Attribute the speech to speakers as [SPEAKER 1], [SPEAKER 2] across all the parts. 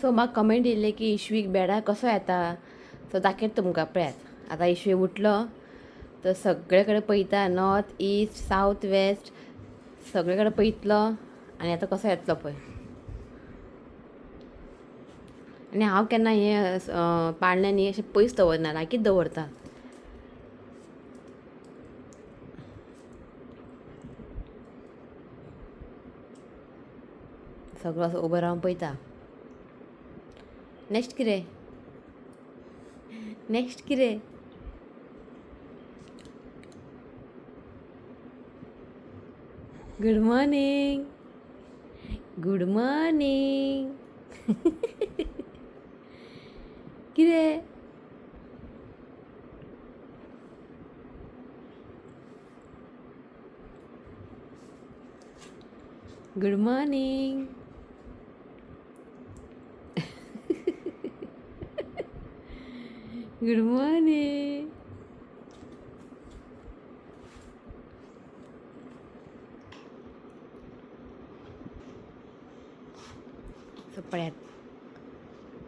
[SPEAKER 1] So म्हाका comment येयल्ले की इशवीक बेडा कसो येता, सो दाखयता तुमकां. पळयात आतां इशवी उठलो तर सगळे कडेन पळयता, नॉर्थ ईस्ट सावथ वेस्ट सगळे कडेन पळयतलो आनी आतां कसो येतलो पळय. आनी हांव केन्ना हें पाळणें न्ही अशें पयस दवरना, लागींच दवरता. सगळो असो उबो रावन पळयता. नेक्स्ट कितें, नेक्स्ट कितें, गुड मॉर्निंग, गुड मॉर्निंग. कितें, good morning. Good morning. So पळयात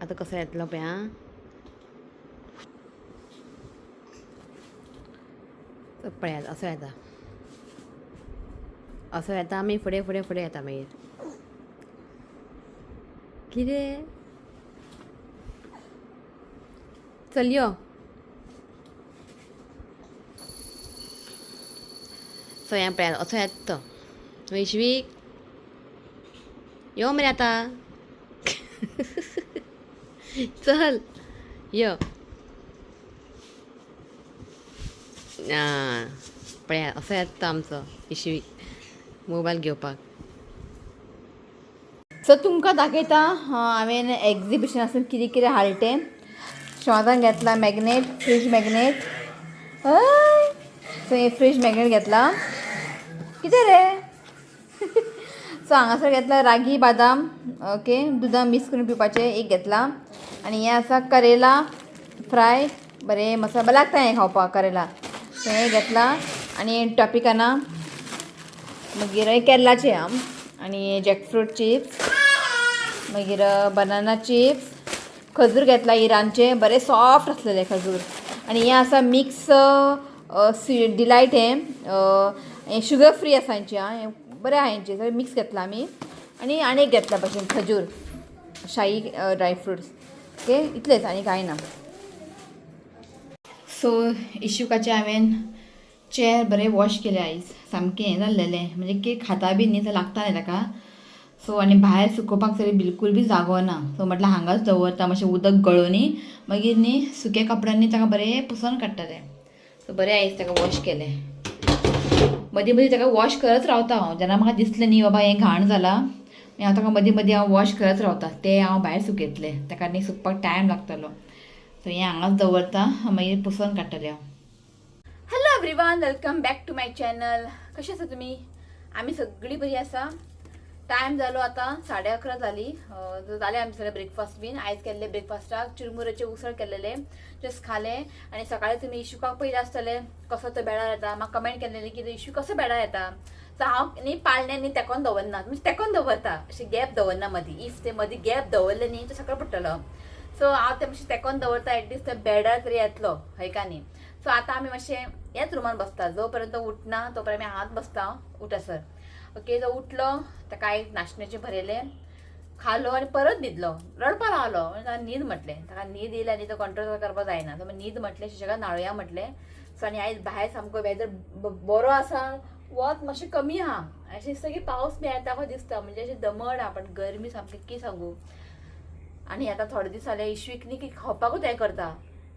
[SPEAKER 1] आतां कसो येतलो पळय. आं, सो पळयात असो येता, असो येता. आमी फुडें फुडें फुडें येता मागीर. कितें चल यो. सो हें पळयात असो येता तो. वैश्वीक यो मरे आतां. चल यो. आं पळयात असो येता तो आमचो इशवीक मोबायल घेवपाक.
[SPEAKER 2] सो तुमकां दाखयता हांवें एग्जिबिशन आसून कितें कितें हाडलें तें. शॉदान घेतला मॅग्नेट, फ्रीज मॅग्नेट. हय, सो हे फ्रीज मॅग्नेट घेतला. कितें रे. सो हांगासर घेतला रागी बादाम, ओके, दुदान मिक्स करून पिवपाचें एक घेतला. आनी हें आसा करेला फ्राय, बरें मसाला बरें लागता हें खावपाक करेला. सो हें घेतला. आनी टॉपिकाना, मागीर हें केरलाचें आं. आनी जॅकफ्रूट चिप्स, मागीर बनाना चिप्स, खजूर घेतला इराणचे, बरें सॉफ्ट आसलेले खजूर. आनी हें आसा मिक्स डिलायट, हें शुगर फ्री आसा हेंचें. आं, हें बरें आहा हेंचें. सगळें मिक्स घेतला आमी. आनी आनी एक घेतला भशेन खजूर शाही ड्राय फ्रुट्स. ओके, इतलेंच आनी कांय ना. सो इशुकाचें हांवें चेर बरें वॉश केलें आयज, सामकें हें जाल्लेलें, म्हणजे कितें खाता बी न्ही लागता न्ही ताका. सो आनी भायर सुकोवपाक तरी बिलकूल बी जागो ना. सो म्हटल्यार हांगाच दवरता, मातशें उदक गळोवनी मागीर न्ही सुक्या कपड्यांनी ताका बरें पुसोन काडटलें. सो बरें आयज ताका वॉश केलें. मदीं मदीं ताका वॉश करत रावता हांव, जेन्ना म्हाका दिसलें न्ही बाबा हें घाण जालां, मागीर हांव ताका मदीं मदीं हांव वॉश करत रावता. तें हांव भायर सुकयतलें, ताका न्ही सुकपाक टायम लागतलो. सो हें हांगाच दवरता, मागीर पुसोन काडटलें हांव. Hello everyone, welcome back to my channel. कशें आसा तुमी? आमी सगळीं बरी आसा. टायम जालो आतां 11:30 जाली. जालें आमचें सगळें ब्रेकफास्ट बीन. आयज केल्लें ब्रेकफास्टाक चिरमुऱ्याचें उसळ केल्लेलें, जस्ट खालें. आनी सकाळीं तुमी इशुकाक पयलें आसतलें कसो तो बेडार येता. म्हाका कमेंट केल्लेली की इशू कसो बेडार येता. सो हांव न्ही पाळणें न्ही तेकोन दवरना, म्हणजे तेकोन दवरता, अशें गॅप दवरना मदीं. If ते मदीं गॅप दवरलें न्ही तो सकयल पडटलो. सो हांव तें मातशें तेकोन दवरता, एटलिस्ट ते बेडार तरी येतलो हय का न्ही. सो आतां आमी मातशें ह्याच रुमान बसता, जो पर्यंत उठना तो पर्यंत आमी हांगाच बसता उठसर. ओके, जो उठलो ताका एक नाशण्याचें भरयलें, खालो आनी परत न्हिदलो. रडपा लागलो, ताका न्हीद म्हटलें. ताका न्हीद येयली आनी तो कंट्रोल करपाक जायना. सो न्हीद म्हटलें, शिशकाक न्हाळोया म्हटलें. सो आनी आयज भायर सामको वेदर बरो आसा, वत मातशें कमी आहा. अशें दिसता की पावस बी येता कसो दिसता, म्हणजे अशें दमट आहा, पण गरमी सामकी की सांगू. आनी आतां थोडे दीस जाले इशवीक न्ही की खावपाकूच हें करता,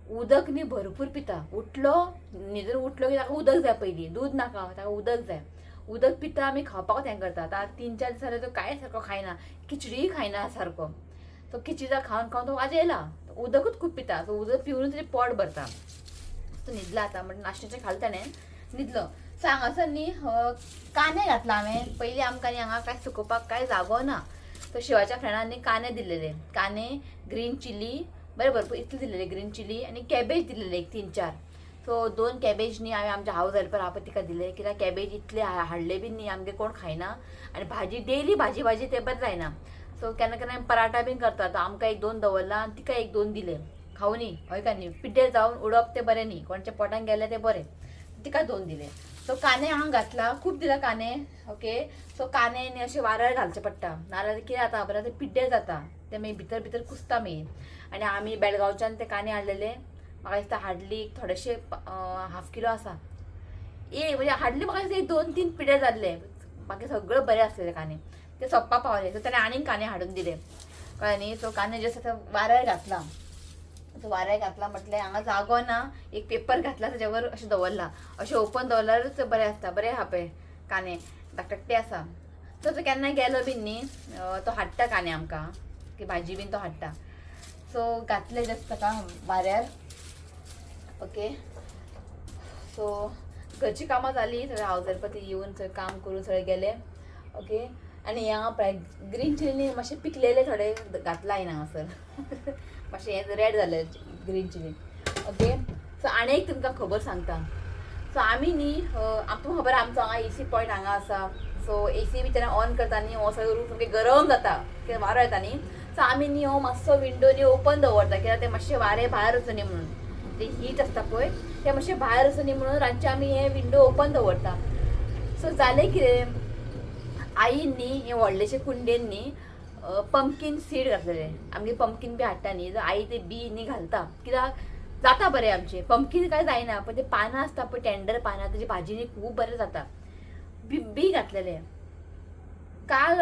[SPEAKER 2] उदक न्ही भरपूर पिता. उठलो न्हिदून उठलो की ताका उदक जाय पयलीं, दूद नाका, ताका उदक जाय. उदक पिता आमी खावपाकूच हें करता. आतां 3-4 दीस जाले तो कांय सारको खायना, खिचडीय खायना सारको. तो खिचडी खावन खावन तो वाजेला, उदकूच खूब पिता. सो उदक पिवनूच तरी पोट भरता. तो न्हिदला आतां, म्हणजे नाश्त्याचें खालें ताणें, न्हिदलो. सो हांगासर न्ही कांदे घातला हांवें. पयलीं आमकां न्ही हांगा कांय सुकोवपाक कांय जागो ना, सो शिवाच्या फ्रेंडांनी कांदे दिल्लेले, कांदे ग्रीन चिली बरें भरपूर इतले दिल्लेले, ग्रीन चिली आनी कॅबेज दिल्लेले एक 3-4. सो 2 कॅबेज न्ही हांवें आमच्या हावज हेल्पर आहा पळय तिका दिले, कित्याक कॅबेज इतले हाडले बीन न्ही आमगे कोण खायना आनी भाजी डेली भाजी भाजी तें बरें जायना. सो केन्ना केन्ना आमी पराठा बीन करतात. आमकां एक दोन दवरला आनी तिका एक दोन दिले खावनी. हय काय न्ही, पिड्ड्यार जावन उडप तें बरें न्ही, कोणाच्या पोटान गेलें तें बरें. तिका दोन दिले. सो कांदे हांगा घातला, खूब दिला कांदे. ओके, सो कांदे न्ही अशें वाऱ्यार घालचें पडटा, नाजाल्यार कितें जाता खबर, ते पिड्ड्यार जाता, ते मागीर भितर भितर कुसता मागीर. आनी आमी बेळगांवच्यान ते कांदे हाडलेले, म्हाका दिसता हाडली थोडेशे हाफ किलो आसा ए, म्हणजे हाडले म्हाका दिसता एक 2-3 पिड्ड्यार जाल्ले, बाकी सगळें बरें आसलेले कांदे. ते सोंपपा पावले, सो ताणें आनीक कांदे हाडून दिले, कळ्ळें न्ही. सो कांदे जस्ट आतां वाऱ्यार घातला. सो वाऱ्यार घातला म्हटलें हांगा जागो ना, एक पेपर घातला ताच्यावर अशें दवरला, अशें ओपन दवरल्यारूच बरें आसता. बरें आहा पळय कांदे धाकटे आसा. सो तो केन्ना गेलो बीन न्ही, तो हाडटा कांदे आमकां, की भाजी बीन तो हाडटा. सो घातले जस्ट ताका वाऱ्यार. ओके, सो घरची कामां जाली, सगळें हावज हेल्पर येवन सगळें काम करून सगळे गेले. ओके, आनी ह्या पळय ग्रीन चिली मातशें पिकलेले थोडे घातला हांवें हांगासर, मातशें हें रेड जालें ग्रीन चिली. ओके, सो आनी एक तुमकां खबर सांगता. सो आमी न्ही, तुमकां खबर आमचो हांगा एसी पॉयंट हांगा आसा. सो एसी बी जेन्ना ऑन करता न्ही, हो सगळो रूम सामकें गरम जाता, कित्याक वारो येता न्ही. सो आमी न्ही हो मातसो विंडो न्ही ओपन दवरता, कित्याक ते मातशें वारें भायर वचुनी म्हणून, ते हीट आसता पळय ते मातशें भायर वचुनी म्हणून रातचें आमी हे विंडो ओपन दवरता. सो जालें कितें, आईन न्ही हे व्हडलेशे कुंडेन न्ही पंपकीन सीड घातलेले. आमगे पंपकीन बी हाडटा न्ही, आई ते बी न्ही घालता, कित्याक जाता बरें आमचें. पंपकीन काय जायना, पण ते पानां आसता पळय टेंडर पानां, तेजी भाजी न्ही खूब बरें जाता. बी बी घातलेले काल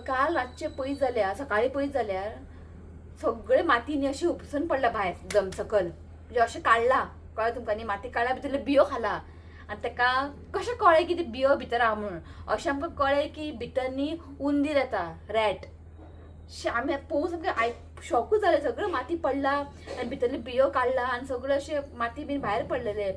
[SPEAKER 2] काल रातचें पयस जाल्यार, सकाळीं पयस जाल्यार सगळे माती न्ही अशी उपसून पडला भायर जम सकल, म्हणजे अशें काडला, कळ्ळें तुमकां न्ही, माती काडला भितरले बियो खाला. आनी ताका कशें कळ्ळें की ते बियो भितर आहा म्हणून, अशें आमकां कळ्ळें की भितर न्ही उंदीर येता, रॅट. आमी पळोवन सामकें आयक शॉकूच जालें, सगळें माती पडला आनी भितरले बियो काडला आनी सगळें अशें माती बीन भायर पडलेले.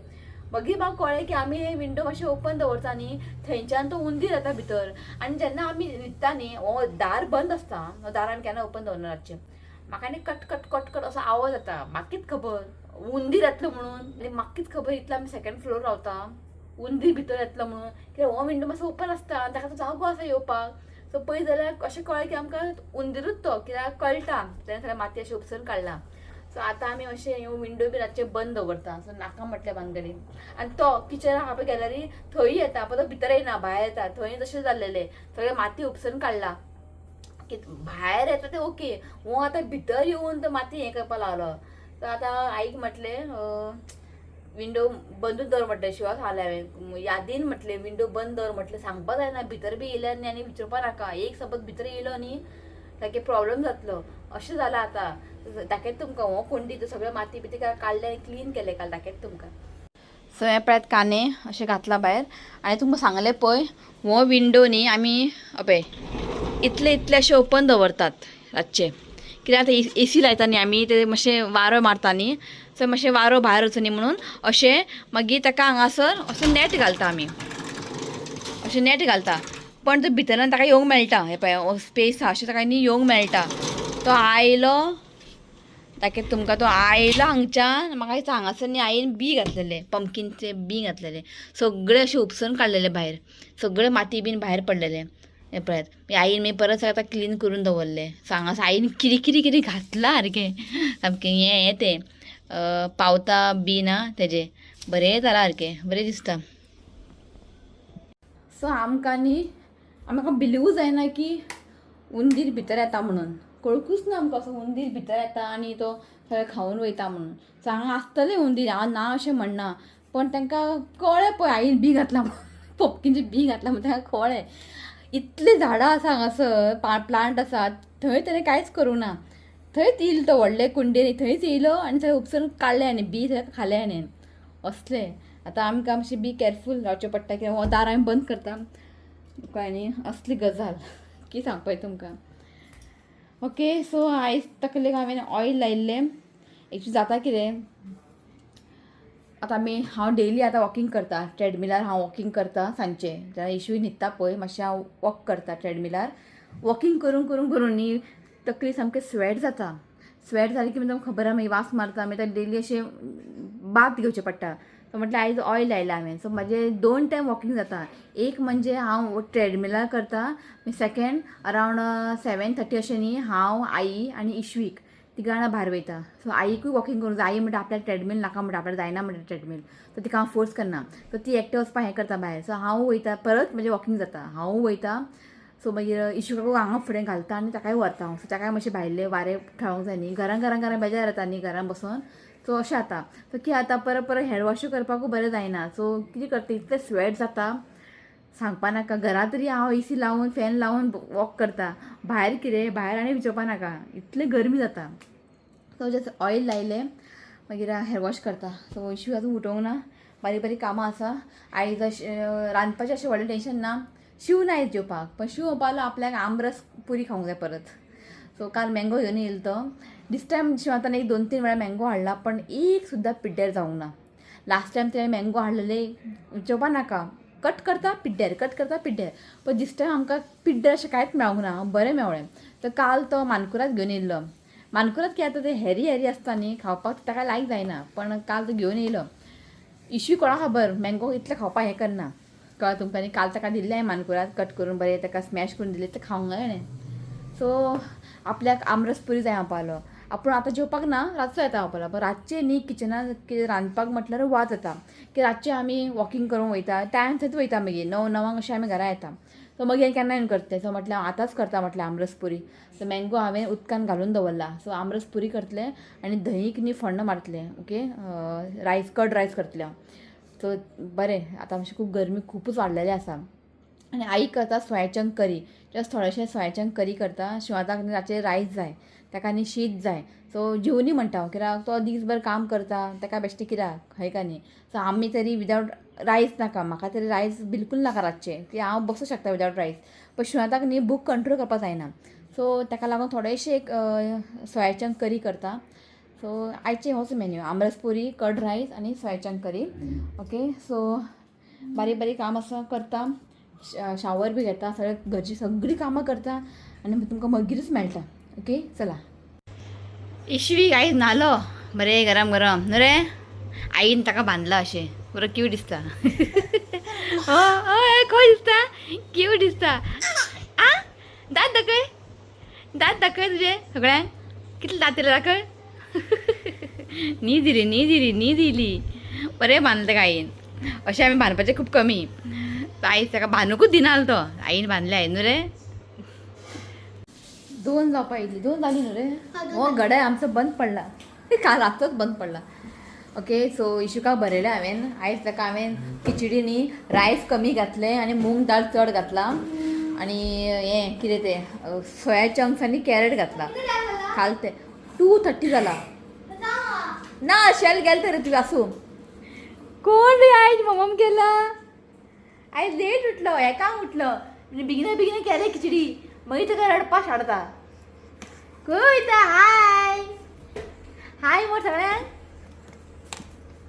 [SPEAKER 2] मागीर म्हाका कळ्ळें की आमी हे विंडो मातशें ओपन दवरता न्ही, थंयच्यान तो उंदीर येता भितर. आनी जेन्ना आमी न्हिदता न्ही, हो दार बंद आसता, हो दार आमी केन्ना ओपन दवरना रातचें. म्हाका न्ही कट कट कट कट असो आवाज येता, म्हाका खबर उंदीर येतलो म्हणून, आनी म्हाकाच खबर इतलो आमी सेकंड फ्लोर रावता, उंदीर भितर येतलो म्हणून, कित्याक हो विंडो मातसो ओपन आसता आनी ताका तो जागो आसा येवपाक. सो पळयत जाल्यार अशें कळ्ळें की आमकां उंदीरूच तो, कित्याक कळटा तेणें सगळें माती अशें उपसून काडला. सो आतां आमी अशें ह्यो विंडो बी रातचे बंद दवरता. सो नाका म्हटलें भानगडी. आनी तो किचन आहा पळय गॅलरी, थंय येता, पण तो भितर येना, भायर येता. थंय तशें जाल्लेलें, सगळें माती उपसून काडला की भायर येता ते ओके, हो आतां भितर येवन तो माती हें करपाक लागलो. सो आतां आईक म्हटलें विंडो बंदूच दवर म्हटलें, शिवाय सांगलें हांवें यादीन म्हटलें विंडो बंद दवर म्हटलें, सांगपा जायना भितर बी येयल्यार न्ही आनी विचारपा नाका, एक सपोज भितर येयलो न्ही सारकें प्रॉब्लम जातलो. अशें जालां आतां. दाखयता तुमकां हो कुंडी तो सगळें माती बिती काडलें आनी क्लीन केलें काल, दाखयता तुमकां. सो हें पळयात कांदे अशें घातला भायर. आनी तुमकां सांगलें पळय हो विंडो न्ही आमी पळय इतले इतले अशें ओपन दवरतात रातचे, कित्याक आतां एसी लायता न्ही आमी, ते मातशें वारो मारता न्ही, सो मातशें वारो भायर वचुनी म्हणून अशें मागीर ताका हांगासर असो नॅट घालता आमी, अशें नॅट घालता. पण तो भितरल्यान ताका येवंक मेळटा, हें पळय स्पेस आहा अशें ताका न्ही येवंक मेळटा. तो आयलो ताका तुमकां, तो आयलो हांगच्यान म्हाका दिसता हांगासर न्ही आईन बी घातलेले, पंपकिनचे बी घातलेले, सगळे अशें उपसून काडलेले भायर, सगळे माती बीन भायर पडलेले. हें पळयात आईन मागीर परत आतां क्लीन करून दवरलें. सो हांगासर आईन कितें कितें कितें घातलां सारकें सामकें हें हें तें पावता बी ना तेजें बरें जालां सारकें बरें दिसता. सो आमकां न्ही आमकां बिलीवूच जायना की उंदीर भितर येता म्हणून, कळकूच ना आमकां असो उंदीर भितर येता आनी तो सगळें खावन वयता म्हणून. सो हांगा आसतलें उंदीर, हांव ना अशें म्हणना, पण तांकां कळ्ळें पळय आईन बी घातलां, पपकिनचें बी घातलां म्हण तांकां कळ्ळें. इतलीं झाडां आसा हांगासर, प्लांट आसा, थंय तेणें कांयच करूं ना, थंयच येयलो तो व्हडले कुंडेन, थंयच येयलो आनी थंय उपसून काडलें आनी बी थंय खालें आनी असलें. आतां आमकां मातशें बी कॅरफूल रावचें पडटा, कित्याक हो दार आमी बंद करता, कळ्ळें न्ही. असली गजाल की सांगपाचें तुमकां. ओके, सो आयज तकलेक हांवें ऑयल लायिल्लें. एक्चुली जाता कितें आतां आमी, हांव डेली आतां वॉकींग करता ट्रेडमिलार, हांव वॉकींग करता सांजचें जेन्ना इशू न्हिदता पळय मातशें हांव वॉक करता ट्रेडमिलार. वॉकींग करून करून करून न्ही तकली सामकें स्वेट जाता. स्वेट जाली की मागीर तुमकां खबर आहा मागीर वास मारता, मागीर डेली अशें बाथ घेवचें पडटा. सो म्हटल्यार आयज ऑयल लायलां हांवें. सो म्हाजें 2 टायम वॉकिंग जाता. एक म्हणजे हांव ट्रेडमिलार करता, सेकेंड अरावंड 7:30 अशें न्ही हांव, आई आनी इश्वीक तिगां जाणां भायर वयता. सो आईकूय वॉकिंग करूंक जाय. आई म्हणटा आपल्याक ट्रेडमील नाका म्हणटा, आपल्याक जायना म्हणटा ट्रेडमील. सो तिका हांव फोर्स करना. सो ती एकटें वचपाक हें करता भायर. सो हांव वयता, परत म्हजें वॉकिंग जाता, हांव वयता. सो मागीर इशुकाकूय हांगा फुडें घालता आनी ताकाय व्हरता हांव. सो ताकाय मातशें भायलें वारें खेळोंक जाय न्ही, घरान घरान घरान बेजार जाता न्ही घरान बसोन. सो अशें जाता. सो कितें जाता, परत परत हेड वॉशूय करपाकूय बरें जायना. सो कितें करता, इतलें स्वेट जाता सांगपा नाका. घरा तरी हांव एसी लावन फॅन लावन वॉक करता, भायर कितें भायर आनी विचारपा नाका, इतलें गरमी जाता. सो जस्ट ऑयल लायलें, मागीर हेर वॉश करता. सो इशू आजून उठोवंक ना, बारीक बारीक कामां आसा. आयज अशें रांदपाचें अशें व्हडलें टेंशन ना. शिव ना आयज जेवपाक, पण शिव म्हणपाक आपल्याक आमरस पुरी खावंक जाय परत. सो काल मँगो घेवन येयलो तो. दीस टायम शिवातान एक 2-3 वेळा मँगो हाडला, पण एक सुद्दां पिड्ड्यार जावंक ना. लास्ट टायम तेणें मँगो हाडलेले जेवपा नाका, कट करता पिड्ड्यार, कट करता पिड्ड्यार. पण दीस टायम आमकां पिड्ड्यार अशें कांयच मेळोंक ना, बरें मेवळें. तर काल तो मानकुराद घेवन येयल्लो. मानकुराद कितें जाता, ते हेरी हेरी आसता न्ही, खावपाक ताका लायक जायना. पण काल तो घेवन येयलो. इशू कोणाक खबर मँगो इतलें खावपाक हें करना, कळ्ळें तुमकां न्ही. काल ताका दिल्लें हांवें मानकुराद कट करून बरें ताका स्मॅश करून दिलें, तें खावंक जाय ताणें. सो आपल्याक आमरस पुरी जाय म्हणपालो. आपूण आतां जेवपाक ना, रातचो येता म्हणपालो. पण रातचें न्ही किचनान कितें रांदपाक म्हटल्यार वाज जाता. की रातचें आमी वॉकिंग करूंक वयता, टायम थंयच वयता, मागीर 9-9 अशें आमी घरा येता. सो मागीर केन्ना येवन करतलें. सो म्हटलें हांव आतांच करता म्हटलें आमरस पुरी. सो मँगो हांवें उदकान घालून दवरला. सो आमरस पुरी करतलें आनी दहीक न्ही फोण्ण मारतलें. ओके, रायस कर्ड रायस करतलें हांव. सो बरें, आतां मातशें खूब गरमी खुबूच वाडलेली आसा. आनी आई करता सोया चंक करी, जस्ट थोडेशें सोया चंक करी करता. शिवाताक रातचें रायस जाय, ताका न्ही शीत जाय. सो जेवनी म्हणटा हांव, कित्याक तो दीसभर काम करता, ताका बेश्टें कित्याक हय का न्ही. सो आमी तरी विदावट रायस नाका, म्हाका तरी रायस बिलकूल नाका रातचें, की हांव बसूंक शकता विदावट रायस. पण शिवाताक न्ही भूक कंट्रोल करपाक जायना. सो ताका लागून थोडेशें एक सोया चंक करी करता. सो आयचें होच मेन्यू, आमरस पुरी, कर्ड रायस आनी सोया चंक करी. ओके, सो बारीक बारीक काम आसा करता, शावर बी घेता, सगळें घरचीं सगळीं कामां करता आनी तुमकां मागीरच मेळटा. ओके, चला. इशवी आयज न्हालो बरें गरम गरम न्हू रे. आईन ताका बांदला अशें, बरो क्यूट दिसता. हय, खंय दिसता, क्यूट दिसता. आ दांत दाखय, दांत दाखय तुजे सगळ्यांक, कितले दांत येयले दाखय. न्हीद इली, न्हीद इली, न्हीद इली. बरें बांदलें ताका आईन. अशें आमी बांदपाचें खूब कमी, आयज ताका बांदूकूच दिना तो, आईन बांदलें आयज न्हू रे. 2 जावपा येयली, 2 जाली न्हू रे. हो गड्या आमचो बंद पडला, काल रातचोच बंद पडला. ओके, सो इशुकाक बरयलें हांवें आयज. ताका हांवें खिचडी न्ही रायस कमी घातलें आनी मूंग दाळ चड घातला आनी हें कितें तें सोया चंक्स आनी कॅरट घातला. काल तें 2:30 जाला ना शेल गेल तर तुवें. आसूं, कोण रे आयज ममम केला. आयज लेट उठलो, एकांक उठलो आनी बेगिना बेगिना केलें खिचडी, मागीर ताका रडपाक स्टार्ट जाता. खंय वयता? हाय हाय मोर सगळ्यांक.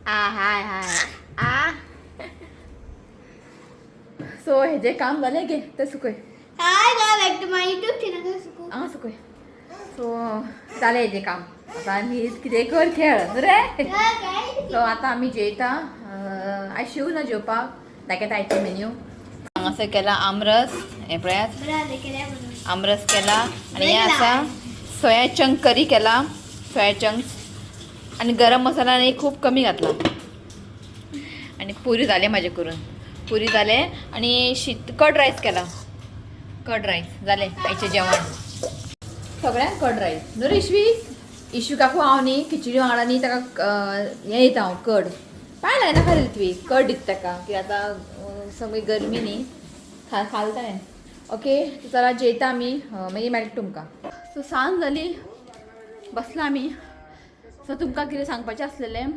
[SPEAKER 2] आ हाय हाय आ. सो हेजें काम जालें गे, तें सुकय.
[SPEAKER 3] Hi guys, back to my YouTube channel.
[SPEAKER 2] हांगा सुकय. सो जालें हेजें काम, आतां आमी कितें कर खेळ रे. सो आतां आमी जेयता. आयज शिव ना जेवपाक, दाखयता आयचें मेन्यू. हांगासर केला आमरस, हें पळयात, आमरस केला आनी हें आसा सोया चंक करी केला, सोया चंक्स आनी गरम मसाला आनी खूब कमी घातला. आनी पुरी जाले म्हाजे करून, पुरी जाले आनी शीत कर्ड रायस केला, कर्ड रायस जालें आयचें जेवण सगळ्यांक कर्ड रायस न्हू रे इशवी. इशू काकू हांव न्ही खिचडी वांगडा न्ही ताका हें दिता हांव कर्ड, पांय लायना खरें तुवें कर्ड दिता ताका की आतां सगळी गरमी न्ही खाल ताणें. ओके, चला जेयता आमी, मागीर मेळटा तुमकां. सो सांज जाली, बसला आमी. सो तुमकां कितें सांगपाचें आसलेलें,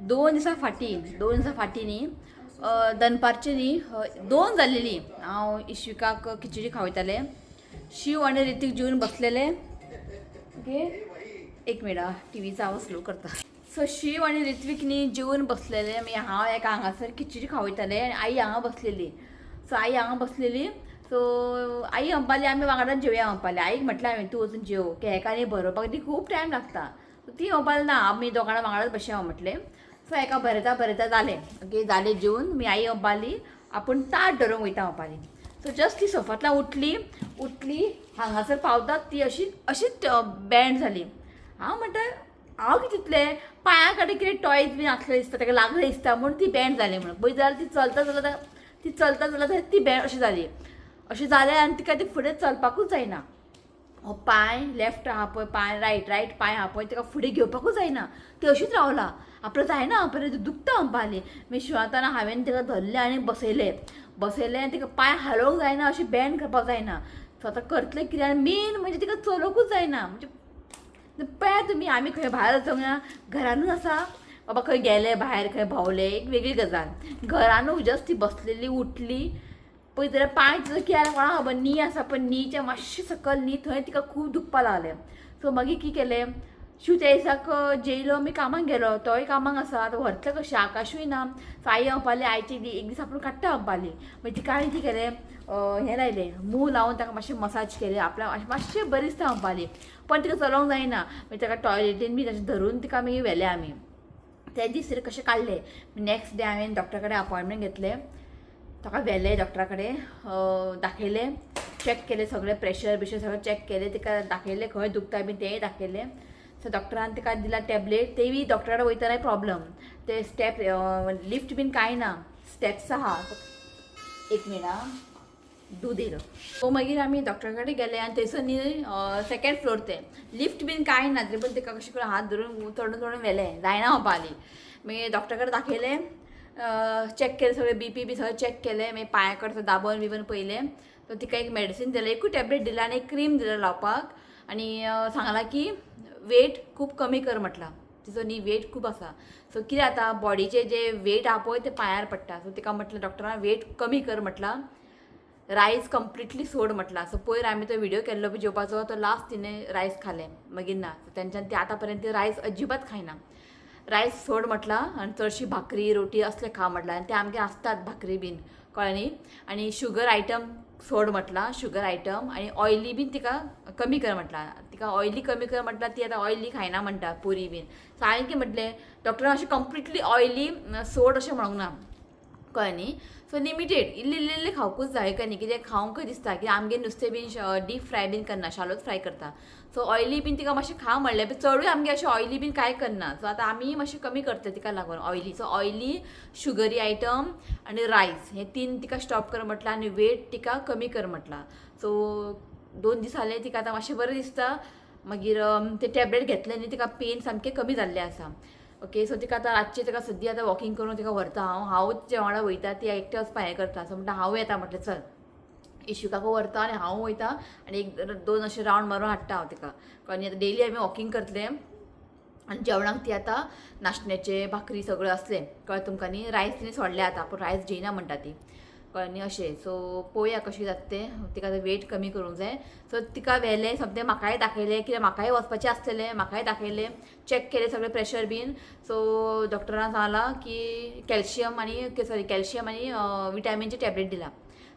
[SPEAKER 2] 2 दिसां फाटीं, 2 दिसां फाटीं न्ही दनपारचें न्ही 2 जाल्लेली हांव इश्विकाक खिचडी खावयतालें. शिव आनी रितीक जेवन बसलेले. ओके, एक मिनट, टिवीचो आवाज स्लो करता. सो शिव आनी ऋत्वीक न्ही जेवन बसलेले, मागीर हांव एका हांगासर खिचडी खावयतालें आनी आई हांगा बसलेली. सो आई हांगा बसलेली. सो आई म्हणपाली आमी वांगडाच जेवया म्हणपाली. आईक म्हटलें हांवें तूं वचून जेव, की हेका न्ही बरोवपाक ती खूब टायम लागता. सो ती म्हणपाली ना आमी दोगां वांगडाच बसया म्हटलें. सो एका बरयता बरयता जालें. ओके, जालें जेवन मी आई म्हणपाली आपूण ताट धरूंक वयता म्हणपाली. सो जस्ट ती सोफांतल्यान उठली, उठली हांगासर पावतात ती अशी अशीच बँड जाली. हांव म्हणटा, हांव कितें चिंतलें, पांया कडेन कितें टॉयज बीन आसले दिसता, ताका लागलें दिसता म्हूण ती बँड जाली म्हणून. पळयत जाल्यार ती चलता चलता, ती चलता चलता ती बँड अशी जाली, अशें जालें आनी तिका ती फुडें चलपाकूच जायना. हो पांय लेफ्ट आहा पळय, पांय रायट, रायट पांय आहा पळय, ताका फुडें घेवपाकूच जायना. ती अशीच रावला, आपलो जायना परत, दुखता म्हणपाली. मागीर शिवाताना हांवें ताका धरलें आनी बसयलें, बसयलें आनी तिका पांय हालोवंक जायना, अशें बँड करपाक जायना. सो आतां करतलें कितें? आनी मेन म्हणजे तिका चलोवंकूच जायना. म्हणजे पळयात तुमी, आमी खंय भायर वचोंक ना, घरानूच आसा. बाबा खंय गेले भायर, खंय भोंवले एक वेगळी गजाल, घरानूच जस्ट ती बसलेली उठली पळय जाल्यार पांय तिजो कितें जालें कोणाक खबर. नी आसा पळय, नीच्या मातशें सकयल न्ही, थंय तिका खूब दुखपा लागलें. सो मागीर कितें केलें, शिव त्या दिसाक जेयलो, आमी कामाक गेलो, तोय कामाक आसा, आतां व्हरतलें कशें, आकाशूय ना. सो आई म्हणपाली आयचे एक दीस आपूण काडटा म्हणपाली. मागीर तिका हांवें कितें केलें, हें लायलें, मूव लावन ताका मातशें मसाज केलें, आपल्याक मातशें बरें दिसता म्हणपाली, पण तिका चलोवंक जायना. मागीर ताका टॉयलेटीन बी तशें धरून तिका मागीर व्हेलें आमी. ते दीस तरी कशें काडले. नेक्स्ट डे हांवें डॉक्टरा कडेन अपॉयंटमेंट घेतलें, ताका व्हेलें डॉक्टरा कडेन, दाखयलें, चॅक केलें सगळें, प्रेशर बिशर सगळें चॅक केलें, तिका दाखयलें खंय दुखता बी तेंय दाखयलें. सो डॉक्टरान तिका दिला टॅबलेट. तेय डॉक्टरा कडेन वयतनाय प्रॉब्लम, ते स्टेप लिफ्ट बीन कांय ना, स्टेप्स आहा. एक मिनट आं, दूद येयलो. सो मागीर आमी डॉक्टरा कडेन गेले आनी थंयसर न्ही सेकेंड फ्लोर, ते लिफ्ट बीन कांय ना, तरी पण तिका कशें करून हात धरून चडून चडून व्हेलें, जायना म्हणपाली. मागीर डॉक्टरा कडेन दाखयलें, चॅक केलें सगळें, बीपी बी सगळें चॅक केलें. मागीर पांया कडेन दाबोवन बिबोवन पळयलें. सो तिका एक मेडिसीन दिलें, एकूय टॅबलेट दिला आनी एक क्रीम दिला लावपाक आनी सांगलां की वेट खूब कमी कर म्हटलां, तिचो न्ही वेट खूब आसा. सो कितें जाता, बॉडीचे जे वेट आहा पळय ते पांयार पडटा. सो तिका म्हटलें डॉक्टरान, वेट कमी कर म्हटलां, रायस कंप्लिटली सोड म्हटलां. सो पयर आमी तो व्हिडियो केल्लो पळय जेवपाचो, तो लास्ट तिणें रायस खालें, मागीर ना. सो तेंच्यान ती आतां पर्यंत ती रायस अजिबात खायना. रायस सोड म्हटलां आनी चडशी भाकरी रोटी असलें खा म्हटलां आनी ते आमगे आसतात भाकरी बीन, कळ्ळें न्ही. आनी शुगर आयटम सोड म्हटलां, शुगर आयटम आनी ऑयली बीन तिका कमी कर म्हटलां, तिका ऑयली कमी कर म्हटलां. ती आतां ऑयली खायना म्हणटा, पुरी बीन. सो हांवें कितें म्हटलें, डॉक्टरान अशें कंप्लिटली ऑयली सोड अशें म्हणूंक ना, कळ्ळें न्ही. सो लिमिटेड इल्लें इल्लें इल्लें खावकूच जाय काय न्ही, कितें खावंकय दिसता की आमगे नुस्तें बीन डीप फ्राय बीन करना, शालोच फ्राय करता. सो ऑयली बीन तिका मातशें खा म्हणलें, पण चडूय आमगे अशें ऑयली बीन कांय करना. सो आतां आमी मातशें कमी करता तिका लागून oily. So oily, sugary item आनी रायस हे तीन तिका स्टॉप कर म्हटलां आनी वेट तिका कमी कर म्हटलां. सो 2 दीस जाले तिका आतां मातशें बरें दिसता. मागीर ते टॅबलेट घेतले न्ही, तिका पेन सामकें कमी जाल्लें आसा. ओके, सो तिका आतां रातचें तिका सद्दी आतां वॉकिंग करून तिका व्हरता हांव, हांवूच तिच्या वांगडा वयता. ती एकटें वचपा हें करता. सो म्हणटा हांव येता म्हटलें चल, इशुकाकू व्हरता आनी हांव वयता आनी एक दोन अशें रावंड मारून हाडटा हांव तिका. आनी आतां डेली आमी वॉकिंग करतले. आनी जेवणाक ती आतां नाशण्याचें भाकरी सगळें असलें, कळ्ळें तुमकां न्ही. रायस तिणें सोडलें आतां, पूण रायस जेयना म्हणटा ती, कळ्ळें न्ही अशें. सो पळोवया कशें जाता तें. तिका आतां वेट कमी करूंक जाय. सो तिका व्हेलें सोमतें, म्हाकाय दाखयलें, कित्याक म्हाकाय वचपाचें आसलेलें, म्हाकाय दाखयलें, चॅक केलें सगळें प्रेशर बीन. सो डॉक्टरान सांगलां की कॅल्शियम आनी सॉरी कॅल्शियम आनी विटामिनचें टॅबलेट दिला,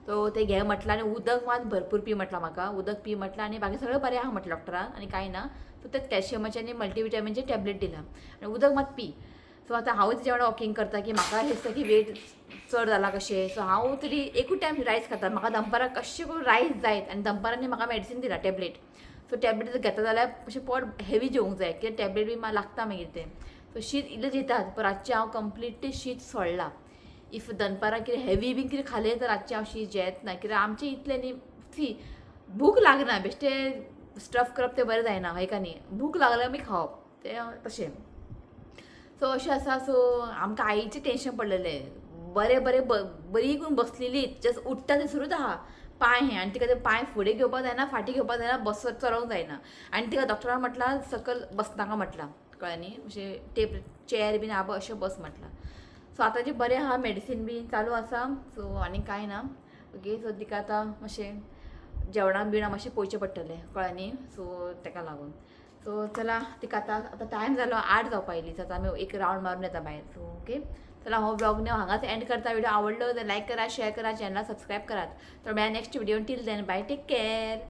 [SPEAKER 2] सो ते घे म्हटलां आनी उदक मात भरपूर पी म्हटलां, म्हाका उदक पी म्हटलां आनी बाकी सगळें बरें आहा म्हटलें डॉक्टरान आनी कांय ना. सो तें कॅल्शियमाचें आनी मल्टीविटामिनचें टॅबलेट दिलां आनी उदक मात पी. सो आतां हांवूय तिच्या वांगडा वॉकिंग करता की म्हाका दिसता की वेट चड जाला कशें. सो हांव तरी एकूच टायम रायस खाता, म्हाका दनपारां कशें करून रायस जायत आनी दनपारांनी म्हाका मेडिसीन दिला टॅबलेट. सो टॅबलेट जर घेता जाल्यार अशें पोट हेवी जेवंक जाय, कित्याक टॅबलेट बी मागीर लागता मागीर तें. सो शीत इल्लें जेतात, पण रातचें हांव कंप्लिटली शीत सोडलां. If दनपारां कितें हेवी बीन कितें खालें तर रातचें हांव शीत जेयत ना, कित्याक आमचें इतलें न्ही सी भूक लागना, बेश्टें स्टफ करप तें बरें जायना, हय का न्ही. भूक लागल्यार आमी खावप तें तशें. सो अशें आसा. सो आमकां आईचें टेंशन पडलेलें, बरें बरें बरी करून बसलेली, जस्ट उठ्ठा थंयसरूच आहा पांय हें, आनी तिका ते पांय फुडें घेवपाक जायना, फाटीं घेवपाक जायना, बसत चलोवंक जायना. आनी तिका डॉक्टरान म्हटलां सकयल बसनाका म्हटलां, कळ्ळें न्ही, अशें टेबल चॅर बीन आहा पळय अशें बस म्हटलां. सो आतां जें बरें आहा, मेडिसीन बीन चालू आसा, सो आनी कांय ना. ओके, सो तिका आतां मातशें जेवणां बिवणां मातशें पळोवचें पडटलें, कळ्ळें न्ही. सो तेका लागून सो चला तिका आतां आतां टायम जालो, 8 जावपा आयली. सो आतां आमी एक रावंड मारून येता भायर. सो ओके, चला हो ब्लॉग न्ही हांगाच एंड करता. व्हिडिओ आवडलो जाल्यार लायक करा, शेअर करा, चॅनलाक सबस्क्रायब करात. तर मेळया next video. Till then bye, take care.